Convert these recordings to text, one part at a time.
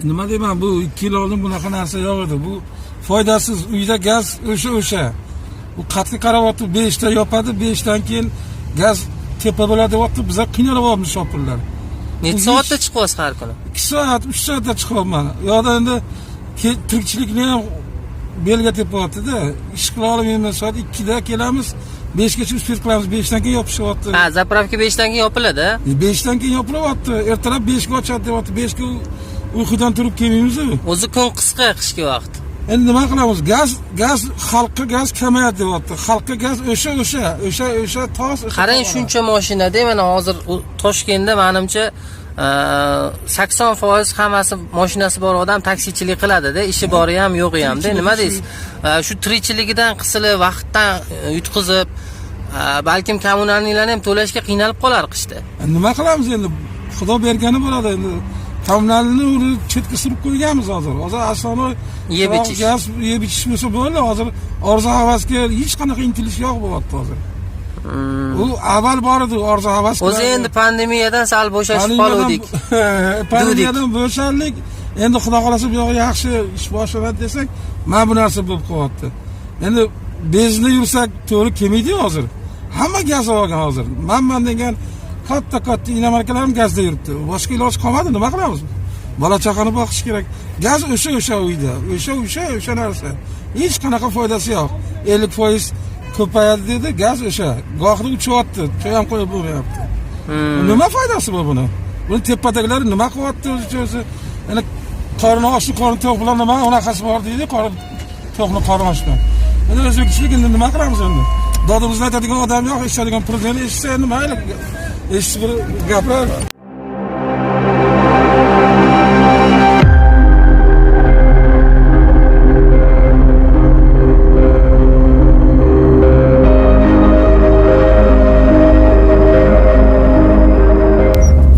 Nima deyman, bu 2 yil oldin bunaqa narsa yo'q edi. Bu foydasiz. Uyda gaz o'sha. U qatga qarayapti, 5 ta yopadi, 5 dan keyin gaz tepa bo'ladi deyapti. Biza qiynalyapmiz, shopirlar. Necha Bu soatda chiqyapsiz har kuni? 2 soat, 3 soatda chiqyapman. U yoqda endi tirikchilikni ham belga tepyapti-da. Ish qila olmayman. Soat 2da kelamiz, 5gacha успеть qilamiz, 5dan keyin yopishyapti. Ha, заправка 5dan keyin yopiladi. 5dan keyin yopilyapti. Ertalab 5ga ochadi deyapti. 5ga uyqudan turib kelmaymiz-ku. O'zi kun qisqa qishki vaqt. Endi nima qilamiz? Gaz xalqqa gaz kamayadi deyapti. Xalqqa gaz o'sha tos o'sha. Qarang, tog'ora. Shuncha mashinada mana hozir Toshkentda manimcha 80% hammasi mashinasi bor odam taksichilik qiladida, ishi bori ham yo'g'i hamda. Nima deysiz? Shu tirikchiligidan qisilib, vaqtdan yutqizib, balkim коммунальный larni ham to'lashga qiynalib qolar qishda. Nima qilamiz endi? Xudo bergani bo'ladi endi. Коммунальный ni uni chetga surib qo'yganmiz hozir. Hozir основной Yeb ichish. Gaz, yeb ichish bo'lsa bo'ldi. Hozir orzu havasga hech qanaqa intilish yo'q bo'lyapti hozir. U avval bor edi orzu havas. O'zi endi pandemiyadan sal bo'shashib qoluvdik. Pandemiyadan bo'shandik. Endi xudo xohlasa bu yog'i yaxshi ish boshlanadi desak, mana bu narsa bo'lib qolyapti. Endi benzinda yursak to'g'ri kelmaydi hozir. Hamma gaz olgan hozir. Man degan katta katta иномарка lar ham gazda yuribdi. Boshqa iloj qolmadi, nima qilamiz? Bola chaqani boqish kerak. Gaz o'sha uyda, o'sha narsa. Hech qanaqa foydasi yo'q. 50% ko'payadi dedi, gaz o'sha. Gohida uchyapti, choy ham qo'yib bo'lmayapti. Nima foydasi bor buni? Buni tepadagilar nima qilyapti o'zicha o'zi? Yana qorni ochli, qorni to'q bilan nima unaqasi bor deydi, qorni to'qni qorni och bilan. Endi o'zbekchilik endi nima qilamiz endi? Dodimizni aytadigan odam yo'q, eshitadigan prezident eshitsa endi mayli, eshitib bir gapirar.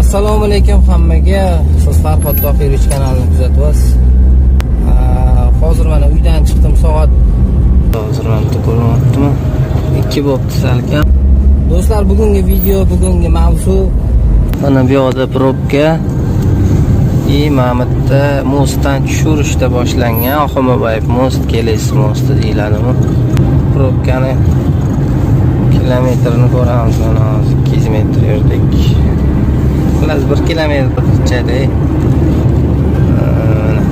Assalomu alaykum hammaga. Siz Farhod Tohirovich kanalini kuzatyapsiz. Hozir mana uydan chiqdim, soat hozir mana bitta ko'rinyaptimi? 2 bo'libdi salkam. Do'stlar, bugungi video, bugungi mavzu mana bu yoqda probka и mana bu yerda мост dan tushirishda boshlangan Oxomabayev мост, Kelesi мост i deyiladimi? Probkani kilometrini ko'ramiz, mana hozir 200 metr yurdik. Xullas, 1 kilometrchada. Mana.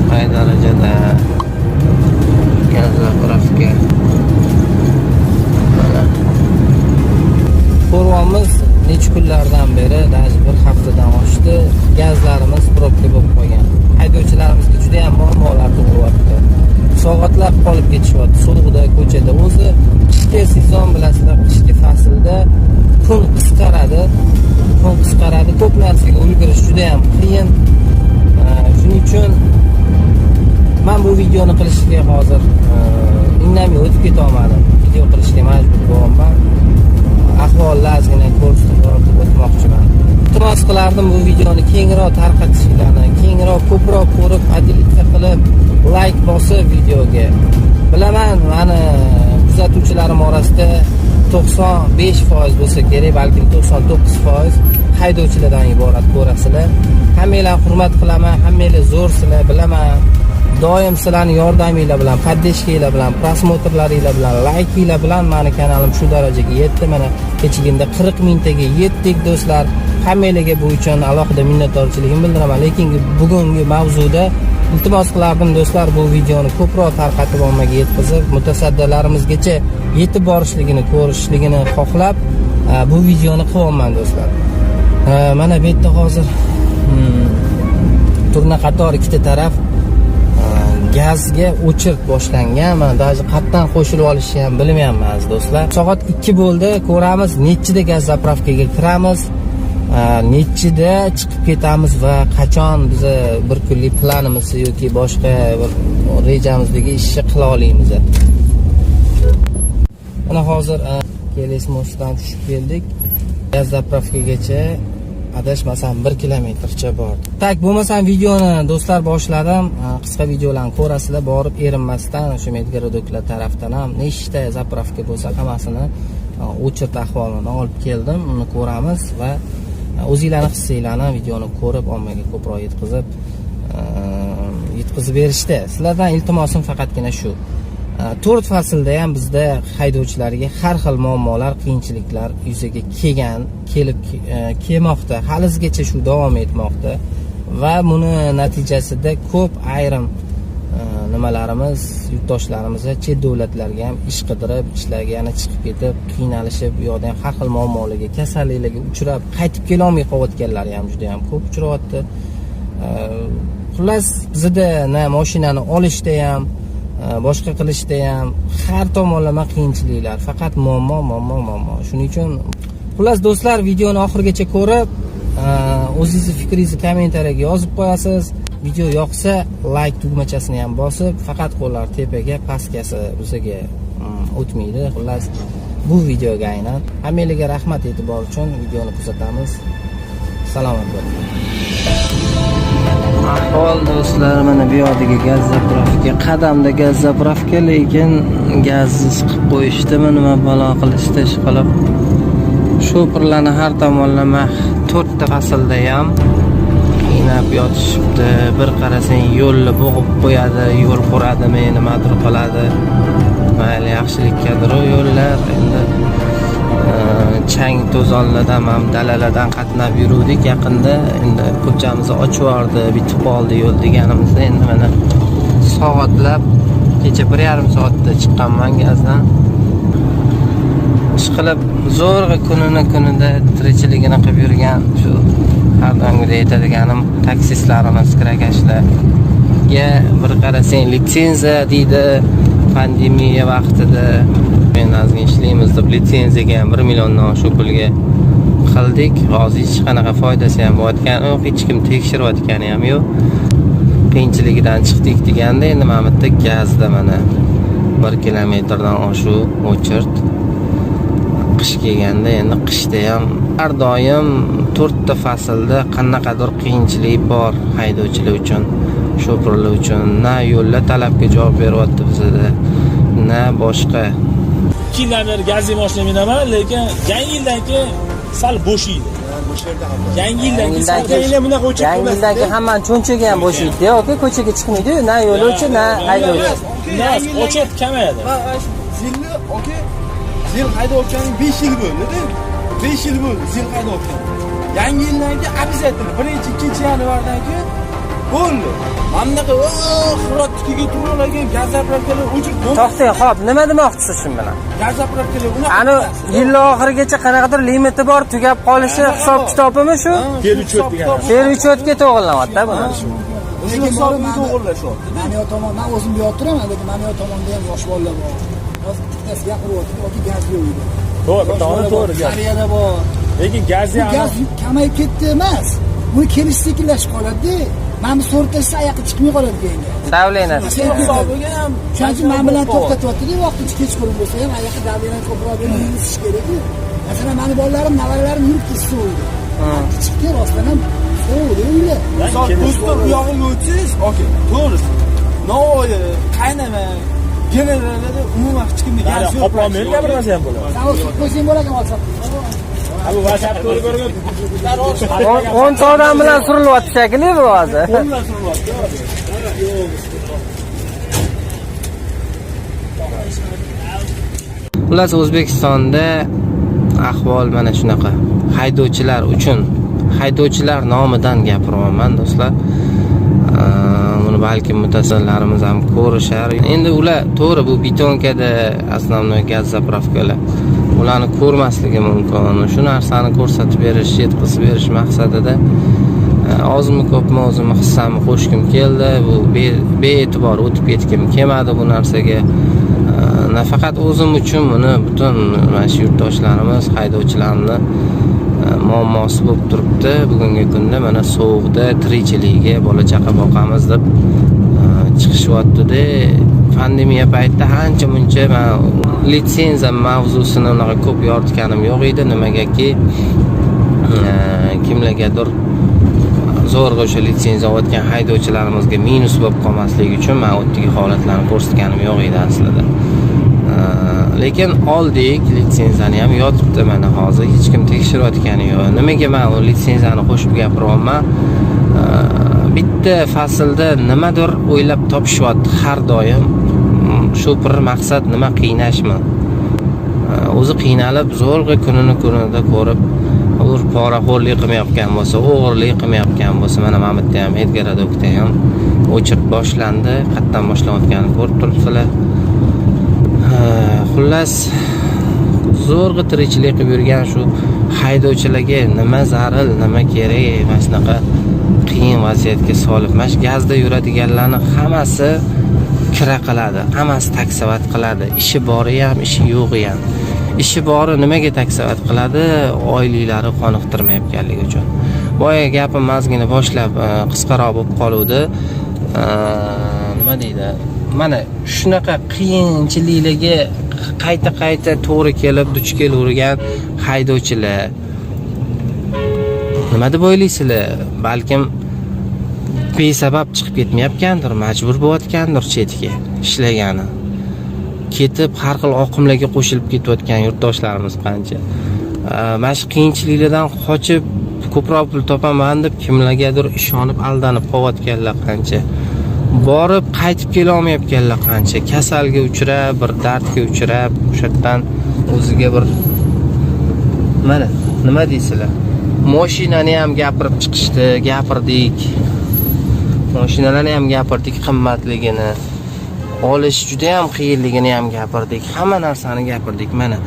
Qay darajada gaz заправка. Mana. Ko'ryapmiz, necha kunlardan beri, даже bir haftadan oshdi, gazlarimiz probka bo'lib qolgan. Haydovchilarimizga juda ham muammolar tug'ilyapti. Soatlab qolib ketishyapti sovuqda, ko'chada. O'zi qishki sezon bilasizlar, qishki faslda kun qisqaradi. Kun qisqaradi, ko'p narsaga ulgurish juda ham qiyin. Shuning uchun men bu videoni qilishga hozir indamay o'tib keta olmadim. Video qilishga majbur bo'lyapman. Ahvolni ozgina ko'rsatib yoritib o'tmoqchiman. Iltimos qilardim bu videoni kengroq tarqatishinglarni, kengroq, ko'proq ko'rib, поделиться qilib, like bosib videoga. Bilaman, mani kuzatuvchilarim orasida 95% bo'lsa kerak, balkim 99% haydovchilardan iborat ko'rasizlar. Hammanglarni hurmat qilaman, hammanglar zo'rsizlar, bilaman. Doim sizlarning yordaminglar bilan, поддержка nglar bilan, просмотр laringlar bilan, laykinglar bilan mani kanalim shu darajaga yetdi. Mana kechaginda 40 mingtaga yetdik do'stlar. Hammanglarga bu uchun alohida minnatdorchiligimni bildiraman. Lekin bugungi mavzuda iltimos qilardim do'stlar, bu videoni ko'proq tarqatib ommaga yetkazib, mutasaddilarimizgacha yetib borishligini, ko'rishligini xohlab bu videoni qilyapman do'stlar. Mana bu yerda hozir turna qator ikkita taraf gazga очередь boshlangan. Mana даже qayerdan qo'shilib olishni ham bilmayapman aziz do'stlar. Soat 2 bo'ldi, ko'ramiz nechida gaz заправка ga kiramiz, nechida chiqib ketamiz va qachon biza bir kunlik planimiz yoki boshqa bir rejamizdagi ishni qila olamiz. Mana hozir Kelesi мост dan tushib keldik. Gaz заправка gacha adashmasam 1 kilometrcha bordi. Так, bo'lmasam videoni do'stlar boshladim. Qisqa videolarni ko'rasizlar, borib erinmasdan o'sha Медгородок lar tarafdan ham nechta заправка bo'lsa hammasini очередь ahvolini olib keldim. Uni ko'ramiz va O'zinglarni hissinglarni videoni ko'rib, ommaga ko'proq yetkazib berishda sizlardan iltimosim faqatgina shu. 4 faslda ham bizda haydovchilarga har xil muammolar, qiyinchiliklar yuzaga kelgan, kelib kelmoqda. Halizgacha shu davom etmoqda va buni natijasida ko'p ayrim nimalarimiz, yurtdoshlarimiz chet davlatlarga ham ish qidirib, ishlarga yana chiqib ketib, qiynalishib, u yoqda ham har xil muammolarga, kasalliklarga uchrab, qaytib kelolmay qolayotganlari ham juda ham ko'p uchrayapti. Xullas, bizda na mashinani olishda ham, boshqa qilishda ham har tomonlama qiyinchiliklar, faqat muammo, muammo, muammo. Shuning uchun, xullas, do'stlar, videoni oxirigacha ko'rib, o'zingizni fikringizni kommentariyaga yozib qo'yasiz. Video yoqsa, like tugmachasini ham bosib, faqat qo'llar tepaga, pastkasi bizaga o'tmaydi. Xullas, bu videoga aynan. Hammanglarga rahmat e'tibor uchun. Videoni kuzatamiz. Salomat bo'ling. Ahvol, do'stlar, mana bu yoqdagi gaz заправка, qadamda gaz заправка, lekin gazni siqib qo'yishdimi, nima balo qilishdi, ishqilib shopirlarni har tomonlama to'rtta faslda ham qiynab yotishibdi. Bir qarasang, yo'lni bo'g'ib qo'yadi, yo'l quradimi, nimadir qiladi. Mayli, yaxshilikkadir u yo'llar. Endi chang to'zonlardan ham, dalalardan qatnab yuruvdik yaqinda. Endi ko'chamizni ochib yubordi, bitib qoldi yo'l deganimizda, endi mana soatlab, kecha 1,5 soatda chiqqanman gazdan. Ishqilib, zo'rg'a kunini kunida tirikchiligini qilib yurgan, shu har doimgidek aytadiganim, taksistlarimiz, kirakashlarga bir qarasang, litsenziya deydi. Pandemiya vaqtida men ozgina ishlaymiz deb litsenziyaga ham 1 milliondan oshiq pulga qildik. Hozir hech qanaqa foydasi ham bo'layotgani yo'q, hech kim tekshirayotgani ham yo'q. Qiyinchiligidan chiqdik deganda, endi mana bu yerda gazda mana 1 kilometrdan oshiq очередь. Qish kelganda, endi qishda ham har doim to'rtta faslda qanaqadir qiyinchilik bor haydovchilar uchun, shopirlar uchun. Na yo'llar talabga javob beryapti bizada, na boshqa. 2 yildan beri gazli mashina minaman, lekin yangi yildan keyin sal bo'shiydi. Yangi yildan keyin sal. Yangi bunaqa o'chib Yangi yildan keyin hammani cho'nchagi ham bo'shaydi, aka, ko'chaga chiqmaydi-yu, na yo'lovchi, na haydovchi. Emas, очередь kamayadi. Zilni, aka, zil haydayotganing 5 yil bo'ldi-da. 5 yil bo'ldi zil haydayotgan. Yangi yildan keyin обязательно 1, 2 yanvardan keyin bo'ldi. Mana bunaqa Hirotnikiga turib, gaz заправка lar o'chib. To'xtang, xo'p, nima demoqchisiz shu bilan? Gaz заправка lar unaqa. Ani yil oxirigacha qanaqadir limiti bor, tugab qolishi hisob kitobimi shu? Переучет degani. Переучет ga to'g'irlanyapti buni. O'sha hisobini to'g'irlashyapti. Mana yoq tomon, man o'zim bu yoqda turaman, lekin mana yoq tomonda ham yosh bolalar bor. Hozir bittasi gapiryapti, yoki gaz yo'q edi. To'g'ri, Yosh to'g'ri, bola bor, to'g'ri gap. Qariyada bor. Lekin gazni Bu gaz kamayib ketdi emas. Buni kelish sekinlashib qoladi. Mana bu so'rtashsa, oyoqqa chiqmay qoladi keyin. Давление. Hisobiga ham. Shuning uchun man bilan to'xtatyapti-da, vaqtincha kechqurun bo'lsa ham oyoqqa давление ko'proq berib yurisish kerak-ku. Masalan, mani bolalarim, nevaralarim yuribdi issiq uyda. Chiqdi, rostdan ham sovuqda uylar. Misol do'stim, u yog'iga o'tsangiz, aka, to'g'risi. Navoiy, qaynama, generalda umuman hech kimda gaz yo'q. Qoplonmaydi, gapirmasa ham bo'ladi. San o'zi qo'ysang bo'lar ekan WhatsApp. Bu WhatsApp to'g'ri ko'rgan. 10 ta odam bilan surilyapti shekilli bu hozir. Qo'ldan surilyapti. Xullas, O'zbekistonda ahvol mana shunaqa. Haydovchilar uchun, haydovchilar nomidan gapiryapman, do'stlar. Buni balkim mutasaddilarimiz ham ko'rishar. Endi ular to'g'ri, bu бетонка da основной gaz заправка lar. Ularni ko'rmasligi mumkin. Shu narsani ko'rsatib berish, yetkazib berish maqsadida ozmi ko'pmi o'zimni hissamni qo'shgim keldi. Bu bee'tibor o'tib ketgim kelmadi bu narsaga. Nafaqat o'zim uchun, buni butun mana shu yurtdoshlarimiz, haydovchilarni muammosi bo'lib turibdi. Bugungi kunda mana sovuqda tirikchiligiga bola chaqa boqamiz deb chiqishyapti-da. Pandemiya paytida ancha muncha man litsenziya mavzusini unaqa ko'p yoritganim yo'q edi. Nimagaki, kimlargadir zo'rg'a o'sha litsenziya olayotgan haydovchilarimizga minus bo'lib qolmasligi uchun man u yerdagi holatlarni ko'rsatganim yo'q edi aslida. Lekin oldik litsenziyani ham, yotibdi mana hozir, hech kim tekshirayotgani yo'q. Nimaga men u litsenziyani qo'shib gapiryapman? Bitta faslda nimadir o'ylab topishyapti har doim. Shu bir maqsad nima, qiynashmi? O'zi qiynalib zo'rg'a kunini kunida ko'rib, ur poraxo'rlik qilmayotgan bo'lsa, o'g'irlik qilmayotgan bo'lsa, mana bu yerda ham Edgaradokda ham o'chirib boshlandi. Qayerdan boshlanayotganini ko'rib turibsizlar. Xullas, zo'rg'a tirikchilik qilib yurgan shu haydovchilarga nima zaril, nima kerak mana shunaqa qiyin vaziyatga solib, mana shu gazda yuradiganlarni hammasi kira qiladi, hammasi taksovat qiladi. Ishi bori ham, ishi yo'g'i ham. Ishi bori nimaga taksovat qiladi? Oilalari qoniqtirmayotganligi uchun. Boya gapim ozgina boshlab qisqaroq bo'lib qoluvdi. Nima deydi? Mana shunaqa qiyinchiliklarga qayta-qayta to'g'ri kelib duch kelavergan haydovchilar nima deb o'ylaysizlar? Balkim besabab chiqib ketmayotgandir, majbur bo'layotgandir chetga ishlagani. Ketib har xil oqimlarga qo'shilib ketayotgan yurtdoshlarimiz qancha. Mana shu qiyinchiliklardan qochib ko'proq pul topaman deb kimlargadir ishonib aldanib qolayotganlar qancha. Borib qaytib kela olmayotganlar qancha. Kasalga uchrab, bir dardga uchrab, o'sha yerdan o'ziga bir mana nima deysizlar? Mashinani ham gapirib chiqishdi, gapirdik. Mashinalarni ham gapirdik qimmatligini, olish juda ham qiyinligini ham gapirdik. Hamma narsani gapirdik. Mana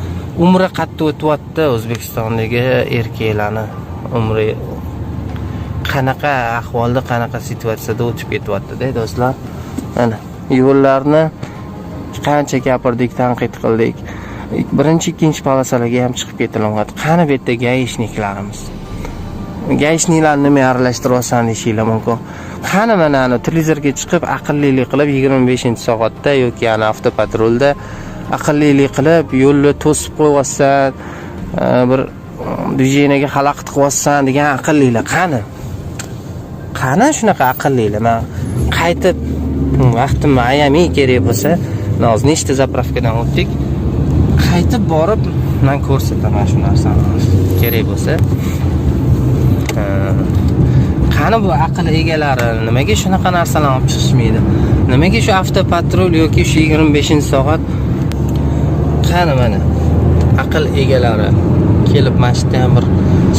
umri qattiq o'tyapti O'zbekistondagi erkaklarni umri qanaqa ahvolda, qanaqa situatsiyada o'tib ketyapti-da, do'stlar. Mana yo'llarni qancha gapirdik, tanqid qildik. Birinchi, ikkinchi polosalarga ham chiqib ketilyapti. Qani bu yerda гаишник larimiz? Гаишник larni nima aralashtiryapsan deyishinglar mumkin. Qani mana ani televizorga chiqib aqllilik qilib 25-soatda yoki ana avtopatrulda aqllilik qilib yo'lni to'sib qo'yyapsan, bir движение ga xalaqit qilyapsan degan aqllilar qani? Qani shunaqa aqllilar? Men qaytib vaqtimni ayamay kerak bo'lsa, hozir nechta zapravkadan o'tdik. Qaytib borib men ko'rsataman shu narsani kerak bo'lsa. Qani bu aql egalari nimaga shunaqa narsalarni olib chiqishmaydi? Nimaga shu avtopatrul yoki shu 25-soat qani mana aql egalari kelib mana shu yerda ham bir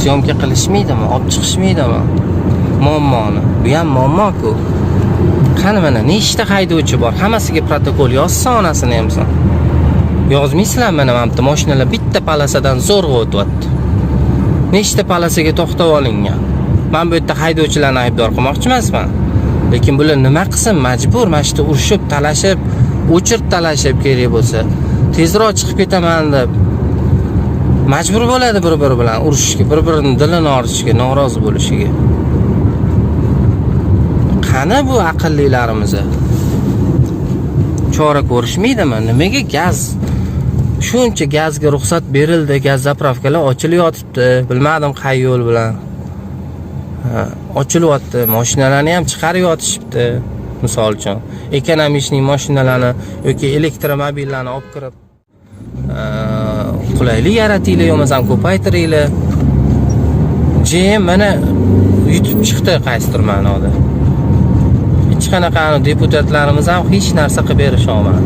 syomka qilishmaydimi, olib chiqishmaydimi muammoni? Bu ham muammo-ku. Qani mana nechta haydovchi bor, hammasiga protokol yozsa onasini hamsin. Yozmaysizlar mana bu yerda mashinalar bitta polosadan zo'rg'a o'tyapti. Nechta polosaga to'xtab olingan. Men bu yerda haydovchilarni aybdor qilmoqchi emasman. Lekin bular nima qilsin, majbur mana shu yerda urushib, talashib, o'chirib talashib kerak bo'lsa, tezroq chiqib ketaman deb majbur bo'ladi bir-biri bilan urushishga, bir-birini dilini og'ritishga, norozi bo'lishiga. Qani bu aqllilarimiz? Chora ko'rishmaydimi? Nimaga gaz shuncha gazga ruxsat berildi, gaz zapravkalar ochilib yotibdi. Bilmadim qay yo'l bilan. Ha, ochilyapti, mashinalarni ham chiqarib yotishibdi. Misol uchun, экономичный mashinalarni yoki elektromobillarni olib kirib, qulaylik yaratinglar, bo'lmasam ko'paytiringlar. GM mana yutib chiqdi qaysidir ma'noda. Hech qanaqa deputatlarimiz ham hech narsa qilib berisha olmadi.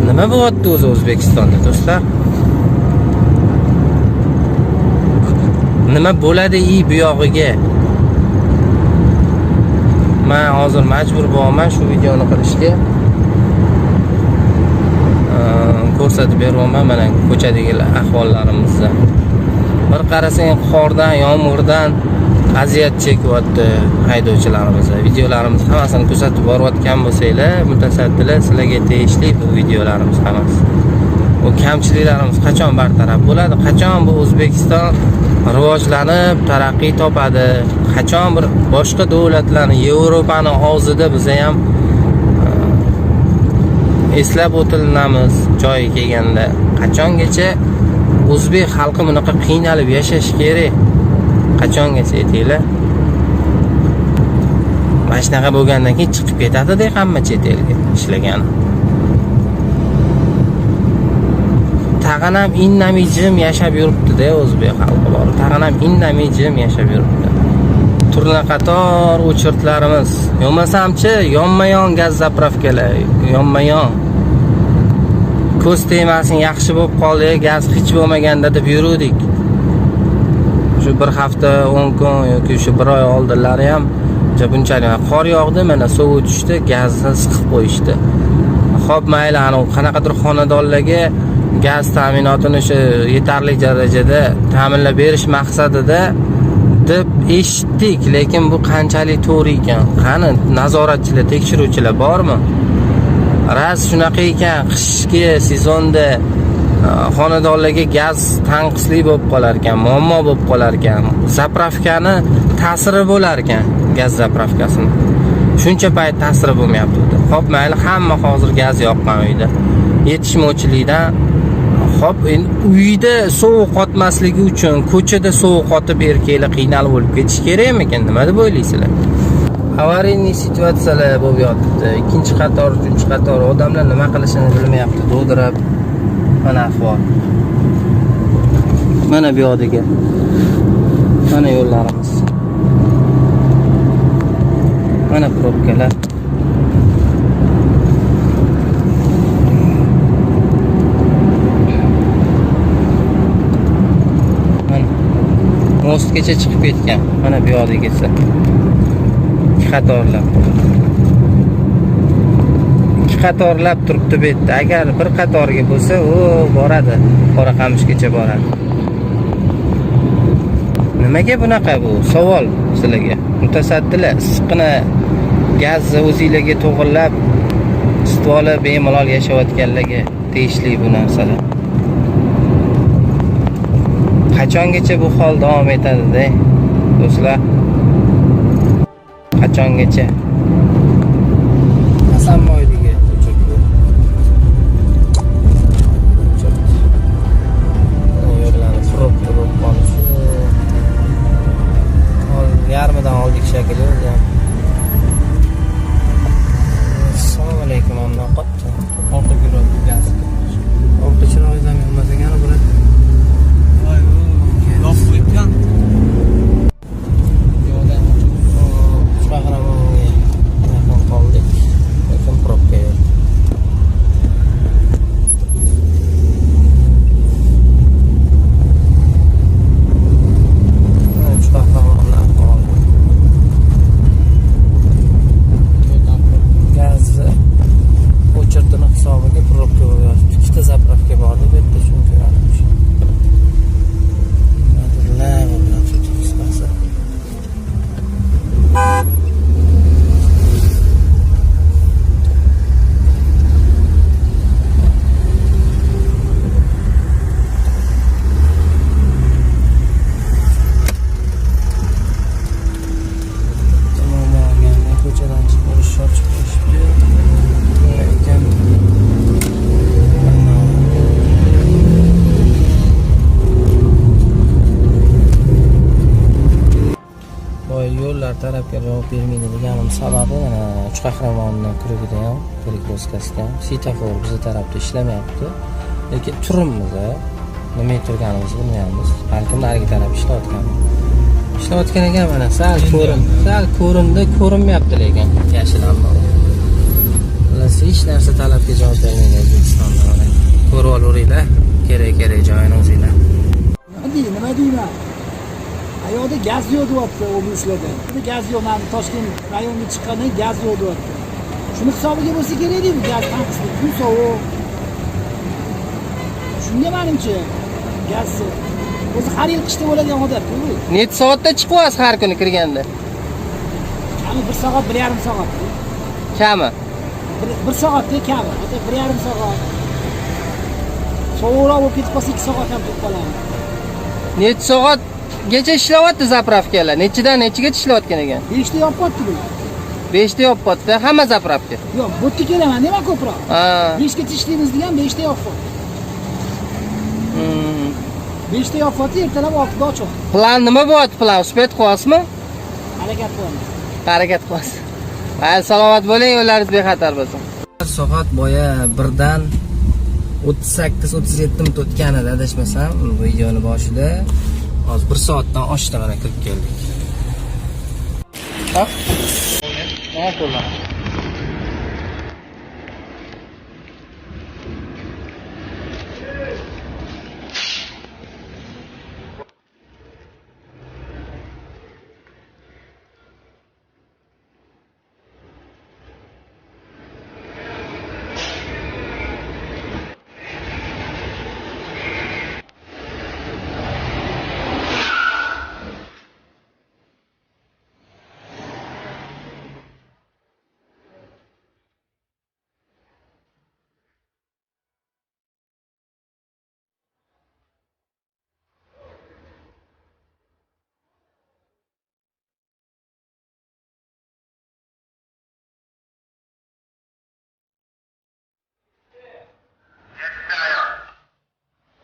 Nima bo'lyapti o'zi O'zbekistonda, do'stlar? Nima bo'ladi i bu yog'iga? Men hozir majbur bo'laman shu videoni qilishga. Ko'rsatib beryapman mana ko'chadagi ahvollarimizni. Bir qarasang qordan, yomg'irdan aziyat chekyapti haydovchilarimiz. Videolarimiz hammasini kuzatib borayotgan bo'lsanglar, mutasaddilar, sizlarga tegishli bu videolarimiz hammasi. Bu kamchiliklarimiz qachon bartaraf bo'ladi? Qachon bu O'zbekiston rivojlanib, taraqqiy topadi? Qachon bir boshqa davlatlarni, Yevropani og'zida biza ham eslab o'tilinamiz joyi kelganda? Qachongacha o'zbek xalqi bunaqa qiynalib yashash kerak? Qachongacha aytinglar? Mana shunaqa bo'lgandan keyin chiqib ketadi-da hamma chet elga ishlagani. Tag'in ham indamay jim yashab yuribdi-da o'zbek xalqi bor. Tag'in ham indamay jim yashab yuribdi. Turna qator очередь larimiz. Yo'masamchi, yonma-yon gaz заправка lar, yonma-yon. Ko'z tegmasin, yaxshi bo'lib qoldi, gaz hech bo'lmaganda deb yuruvdik. Shu bir hafta, 10 kun yoki shu bir oy oldinlari ham bunchalik qor yog'di, mana sovuq tushdi, gazni siqib qo'yishdi. Xo'p, mayli, anavi qanaqadir xonadonlarga gaz ta'minotini o'sha yetarli darajada ta'minlab berish maqsadida deb eshitdik, lekin bu qanchalik to'g'ri ekan? Qani nazoratchilar, tekshiruvchilar bormi? Ras shunaqa ekan, qishki sezonda xonadonlarga gaz tanqislik bo'lib qolar ekan, muammo bo'lib qolar ekan. Заправка ni ta'siri bo'lar ekan, gaz заправка sini. Shuncha payt ta'siri bo'lmayapti. Xo'p, mayli, hamma hozir gaz yoqqan uyda. Yetishmovchilikdan. Xo'p, endi uyda sovuq qotmasligi uchun ko'chada sovuq qotib erkaklar qiynalib o'lib ketish kerakmikan? Nima deb o'ylaysizlar? Аварийный situatsiyalar bo'lib yotibdi. Ikkinchi qator, uchinchi qator odamlar nima qilishini bilmayapti, dovdirab. Mana ahvol. Mana bu yoqdagi. Mana yo'llarimiz. Mana пробка lar. Mana мост gacha chiqib ketgan. Mana bu yoqdagisi. Ikki qatorlab. Ikki qatorlab turibdi bu yerda. Agar bir qatorga bo'lsa, u boradi. Qoraqamishgacha boradi. Nimaga bunaqa bu? Savol sizlarga. Mutasaddilar issiqqina gazni o'zinglarga to'g'irlab isitib olib bemalol yashayotganlarga tegishli bu narsalar. Qachongacha bu hol davom etadi-da, do'stlar? Qachongacha? Hasanboydagi ko'cha bu. Yo'llarni пробка bo'lib qolishi. Yarmidan oldik shekilli o'zi ham. Assalomu alaykum, ammo qotdi. Orqa yuradi gaz. Orqa chirog'ingiz ham yonmas ekan, bular. Voy, yopib qo'yibgan. Yo'ldan Qahramonga yaqin qoldik. Lekin пробка yo'q. Mana Qahramondan ahvoli. Gazni очередь ini hisobiga пробка bo'lib yotibdi. Ikkita заправка bordi bu yerda, chunki mana o'sha. Nimadirlar bo'lib yotibdi qisqasi. Bitta muammo olganda ko'chadan chiqib ochib qo'yishibdi. Lekin bilmadim. Boya yo'llar tarafga javob bermaydi deganim sababi, mana Uchqahramonni круг ida ham, перекрёстка sida ham svetofor bizni tarafda ishlamayapti. Lekin turibmiz, nimaga turganimizni bilmayapmiz. Balkim narigi taraf ishlayotgan. Ishlayotgan ekan, mana sal ko'rin, sal ko'rindi, ko'rinmayapti lekin yashil ammo. Xullas, hech narsa talabga javob bermaydi O'zbekistonda mana. Ko'rib olaveringlar, kerak-kerak joyini o'zinglar. Nima dey, nima deyman? Ayoqda gaz yo'q deyapti область larda. Gaz yo'q, mana Toshkent rayoniga chiqqandan gaz yo'q deyapti. Shuni hisobiga bo'lsa kerak deymi, gaz tanqislik, kun sovuq. Shunga menimcha gaz o'zi har yil qishda bo'ladigan odat bu. Necha soatda chiqyapsiz har kuni kirganda? Kami 1 soat, 1,5 soat. Kami. 1 soatda kami, hatto 1,5 soat. Sovuqroq bo'lib ketib qolsa 2 soat ham turib qolamiz. Necha soatgacha ishlayapti заправка lar? Nechidan nechagacha ishlayotgan ekan? 5 ta yopyapti bu. 5 ta yopyapti hamma заправка. Yo'q, bu yerga kelaman, nima ko'proq. Ha. 5 gacha ishlaymiz degan 5 ta yopyapti. 5 ta yopyapti, ertalab 6 da ochyapti. Plan nima bo'lyapti plan? Успеть qilyapsizmi? Harakat qilaman. Harakat qilyapsiz. Mayli, salomat bo'ling, yo'llaringiz bexatar bo'lsin. Soat boya birdan 38-37 minut o'tgan edi adashmasam videoni boshida. Hozir 1 soatdan oshdi, mana kirib keldik. Ha? Nima qo'ldan?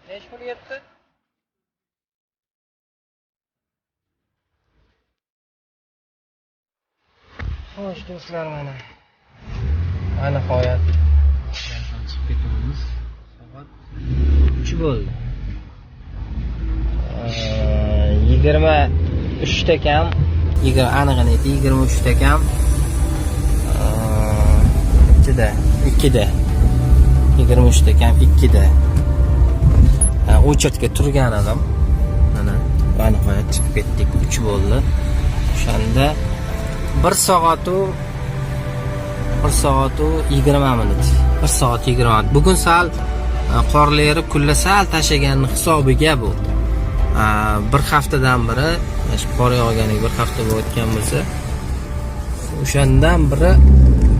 Nechi pul yetdi? Xo'sh do'stlar, mana. Va nihoyat gazdan chiqib ketamiz. Soat 3 bo'ldi. 23 ta kam, 20 anig'ini aytay, 23 ta kam. 2da, 2da. 23 ta kam 2da. O'chatga turgan edim. Mana va nihoyat chiqib ketdik. 3 bo'ldi. O'shanda 1 soat 20 minut. 1 soat 20 minut. Bugun sal qorli erib, kulla sal tashaganini hisobiga bu. Bir haftadan beri, mana shu qor yog'ganiga bir hafta bo'layotgan bo'lsa, o'shandan beri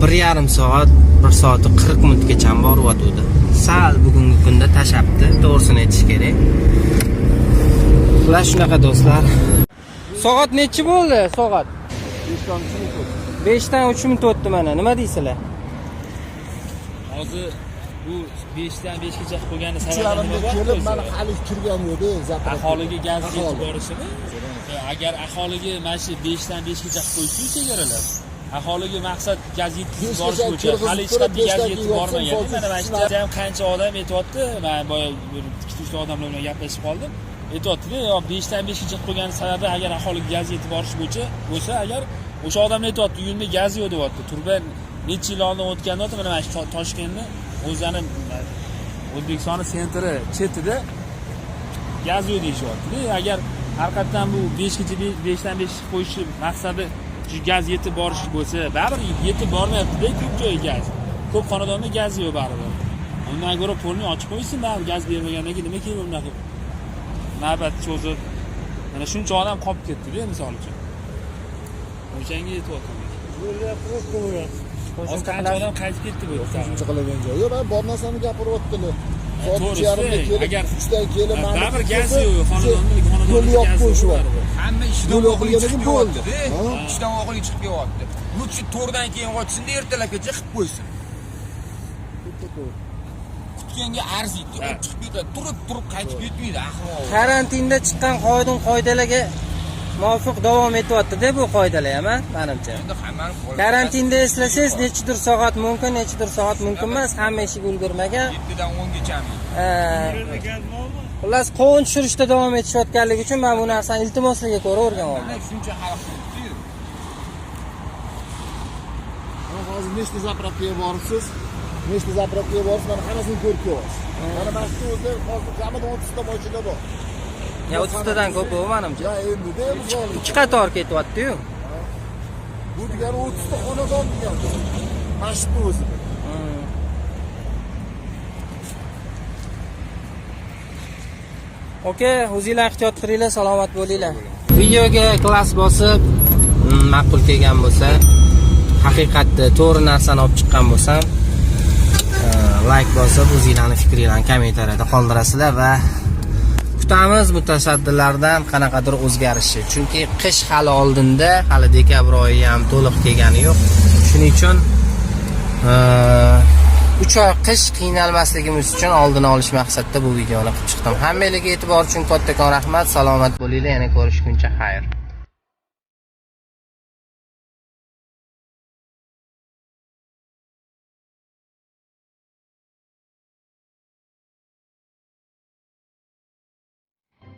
1,5 soat, 1 soat 40 minutgacha boryotgandi. Sal bugungi kunda tashabdi, to'g'risini aytish kerak. Xullas shunaqa do'stlar. Soat nechi bo'ldi? Soat 5 dan 3 minut o'tdi mana. Nima deysizlar? Hozir bu 5 dan 5 gacha qo'ygani sababi nima bor? Kelib mana hali kirgan yo'qda, zapravka. Aholiga gaz yetib borishini, agar aholiga mana shu 5 dan 5 gacha qo'ysa chegaralar. Aholiga maqsad gaz yetkazib borish bo'yicha hali hech qayerga gaz yetib bormagan. Mana mana shu yerda ham qancha odam aytyapti, men boya bir 2-3 ta odamlar bilan gaplashib qoldim. Aytyapti-da, yo 5 dan 5 gacha qo'ygani sababi agar aholiga gaz yetib borish bo'yicha bo'lsa, agar o'sha odamlar aytyapti, uyimda gaz yo'q deyapti. Turba necha yil oldin o'tganda mana mana shu Toshkentni o'zini O'zbekistonni sentri chetida gaz yo'q deyishyapti. Agar haqiqatdan bu 5 gacha 5 dan 5 qo'yishi maqsadi shu gaz yetib borish bo'lsa, baribir yetib bormayapti-da ko'p joyga gaz. Ko'p xonadonda gaz yo'q baribir. Undan ko'ra polni ochib qo'ysin, baribir gaz bermagandan keyin nima kerak bunaqa navbat cho'zib mana shuncha odam qolib ketdi-da misol uchun. O'shanga yetyapti. Hozir qancha odam qaytib ketdi bu yoqqa. Qo'shimcha qiladigan joyi yo'q, bor narsani gapiryaptilar. Soat To'g'risi, 3:30 agar 3dan kelib, mana baribir gaz yo'q, xonadonda yo'lni yopib gaz yo'q qo'yishyapti. baribir. Hamma ishdan Yo'l o'g'li yopilganiga chiqib bo'ldi. kelyapti. Ishdan o'g'li chiqib kelyapti. Lutfi 4dan keyin ochsin-da, ertalabgacha qilib qo'ysin. Kutganga arziydi, olib chiqib ketadi, turib qaytib ketmaydi ahvol. Karantinda chiqqan qoidalarga muvofiq davom etyapti-da bu qoidalar ham, menimcha. Endi hammani Karantinda eslasangiz nechidir soat mumkin, nechidir soat mumkin emas, hamma ishiga ulgurmagan. 7dan 10 gachami? Xullas, qovun tushirishda davom etishayotganligi uchun men bu narsani iltimoslarga ko'ra o'rganyapman. Shuncha xalq turibdi-yu. Hozir nechta zapravkaga boribsiz? Nechta zapravkaga boribsiz? Mana hammasini ko'rib kelyapsiz. Mana shu o'zida hozir kamida 30 ta mashina bor. Ya 30 tadan ko'p bu menimcha. Ya endi-da misol uchun. 2 qator ketyapti-yu. Bu degani 30 ta xonadon degani. Mana shu o'zida. Okey, o'zinglar ehtiyot qilinglar, salomat bo'linglar. Videoga klass bosib, ma'qul kelgan bo'lsa, haqiqatda to'g'ri narsani olib chiqqan bo'lsam, like bosib, o'zinglarning fikringlarni kommentariyada qoldirasizlar va kutamiz mutasaddilardan qanaqadir o'zgarishi. Chunki qish hali oldinda, hali dekabr oyi ham to'liq kelgani yo'q. Shuning uchun 3 oy qish qiynalmasligimiz uchun oldini olish maqsadida bu videoni qilib chiqdim. Hammangizga e'tibor uchun kattakon rahmat, salomat bo'linglar, yana ko'rishguncha xayr.